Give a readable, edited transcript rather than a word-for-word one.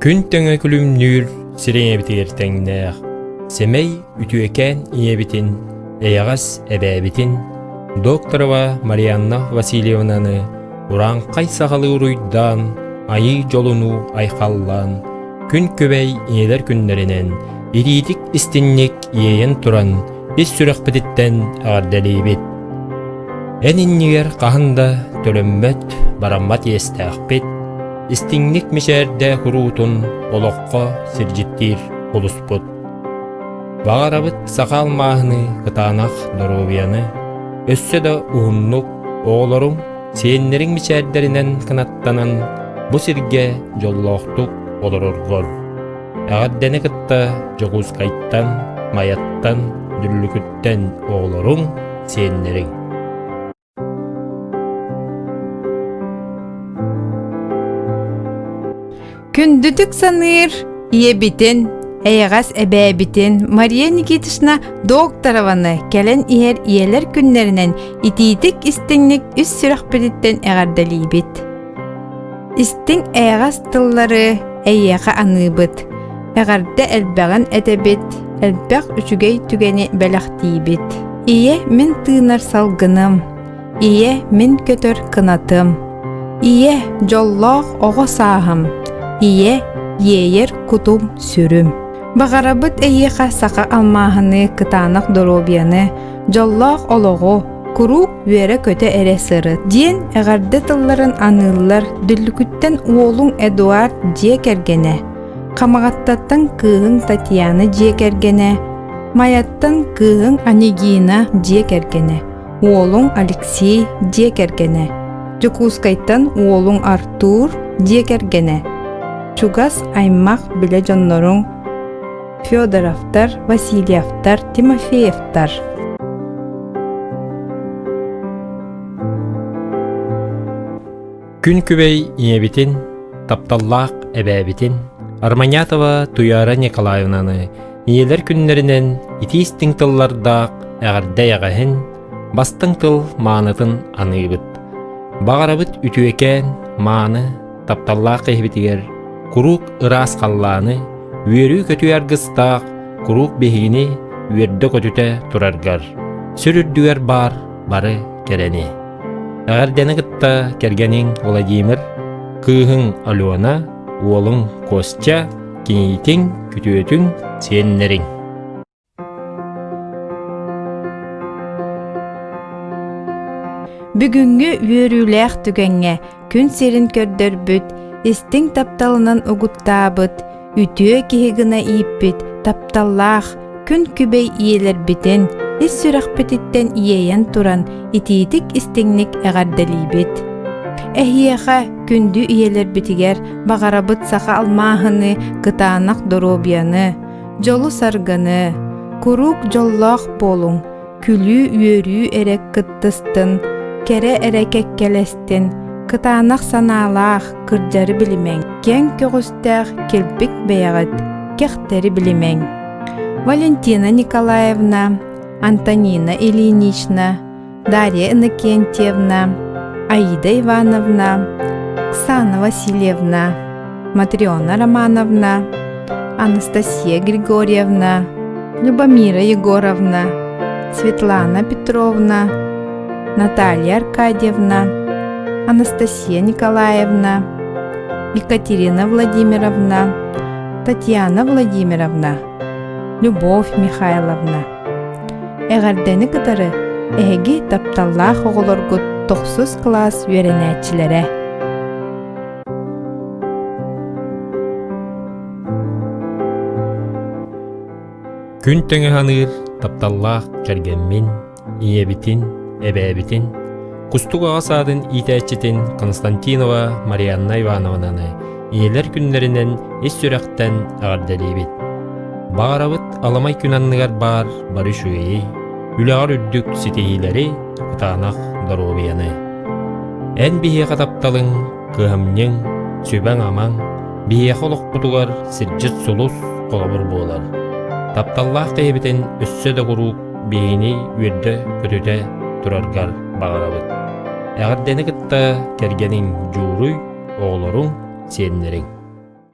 Күн тэҥэ күлүмнүүр сирэйэбитигэр тэҥнээх, сэмэй үтүөкээн ийэбитин, эйэҕэс эбээбитин Докторова Марианна Васильевнаны урааҥхай сахалыы уруйдаан, айыы дьолунуу айхаллаан, күн күбэй ийэлэр күннэринэн итиитик истинник иэйэн туран ис сүрэхпититтэн эҕэрдэлиибит. Эн иннигэр хаһан да төлөммөт, бараммат иэстээхпит, истиҥник мичээрдэ куруутун олоххо сирдьиттиир улуспут. Баҕарабыт саха алмааһыныы кытаанах доруобуйаны, өссө да уһуннук оҕолоруҥ, сиэннэриҥ мичээрдэринэн кынаттанан бу сиргэ дьоллоохтук олороргор. Эҕэрдэни кытта Дьокуускайтан, Майаттан, Дүллүкүттэн оҕолоруҥ, сиэннэриҥ. Күндүтүк саныыр ийэбитин, эйэҕэс эбээбитин Мария Никитична Докторованы кэлэн иһэр ийэлэр күннэринэн итиитик-истиҥник үс сүрэхпититтэн эҕэрдэлиибит. Истиҥ эйэҕэс тыллары эйиэхэ аныыбыт, эҕэрдэ элбэҕин этэбит, элбэх үчүгэй түгэни бэлэхтиибит. Ийэ мин тыынар салгыным, ийэ мин көтөр кынатым, ийэ дьоллоох оҕо сааһым, ийэ иэйэр кутум сүрүм. Баҕарабыт эйиэхэ саха алмааһыныы кытаанах доруобуйаны, дьоллоох олоҕу, куруук үөрэ-көтө эрэ сырыт диэн эҕэрдэ тылларын аныыллар Дүллүкүттэн уолуҥ Эдуард дьиэ кэргэнэ, Хамаҕаттаттан кыыһыҥ Татьяна дьиэ кэргэнэ, Майаттан кыыһыҥ Анегина дьиэ кэргэнэ, уолуҥ Алексей дьиэ кэргэнэ, Дьокуускайтан уолуҥ Артур дьиэ кэргэнэ, чугас аймах билэ дьонноруҥ Федоровтар, Васильевтар, Тимофеевтар. Күн күбэй ийэбитин, тапталлаах эбээбитин Арманятова Туяра Николаевнаны ийэлэр күннэринэн итии истиҥ тыллардаах эҕэрдэ эйэҕэһин, бастыҥ тыл маанытын аныыбыт. Баҕарабыт үтүөкээн, мааны, тапталлаах киһибитигэр куруук ыраас халлааны, үөрүү-көтүү аргыстаах куруук биһигини үөрдэ-көтүтэ тураргар, сүр үрдүгэр баар бары кэрэни. Эҕэрдэни кытта кэргэниҥ Владимир, кыыһыҥ Алена, уолуҥ Костя, кийиитиҥ, күтүөтүҥ, сиэннэриҥ. Бүгүҥҥү үөрүүлээх түгэҥҥэ күн сирин көрдөрбүт, истиҥ тапталынан угуттаабыт, үтүө киһи гына ииппит тапталлаах күн күбэй ийэлэрбитин ис сүрэхпититтэн иэйэн туран итиитик-истиҥник эҕэрдэлиибит. Эһиэхэ, күндү ийэлэрбитигэр баҕарабыт саха алмааһыны, кытаанах доруобуйаны, дьолу-саргыны, куруук дьоллоох буолуҥ, күлүү-үөрүү эрэ кыттыстын, кэрэ эрэ кэккэлэстин, кытаанах санаалаах кырдьары билимэҥ, киэҥ көҕүстээх килбик бэйэҕит, кэхтэри билимэҥ. Валентина Николаевна, Антонина Ильинична, Дарья Иннокентьевна, Аида Ивановна, Оксана Васильевна, Матрена Романовна, Анастасия Григорьевна, Любомира Егоровна, Светлана Петровна, Наталья Аркадьевна, Анастасия Николаевна, Екатерина Владимировна, Татьяна Владимировна, Любовь Михайловна. Эҕэрдэни кытары эһиги тапталлаах оҕолоргут тохсус кылаас үөрэнээччилэрэ. Күн тэҥэ саныыр тапталлаах кэргэммин, ийэбитин, эбээбитин, Кустук аҕа саадын иитээччитин Константинова Марианна Ивановнаны ийэлэр күннэринэн ис сүрэхтэн эҕэрдэлиибит. Баҕарабыт аламай күн анныгар баар бары үчүгэйи, үлэҕэр үрдүк ситиһиилэри, кытаанах доруобуйаны. Эн биһиэхэ тапталыҥ, кыһамньыҥ, сүбэҥ-амаҥ биһиэхэ олохпутугар сирдьит сулус холобур буолар. Тапталлаах киһибитин өссө да куруук биһигини үөрдэ-көтүтэ тураргар баҕарабыт. Эҕэрдэни кытта кэргэниҥ Дьууруй, оҕолоруҥ, сиэннэриҥ.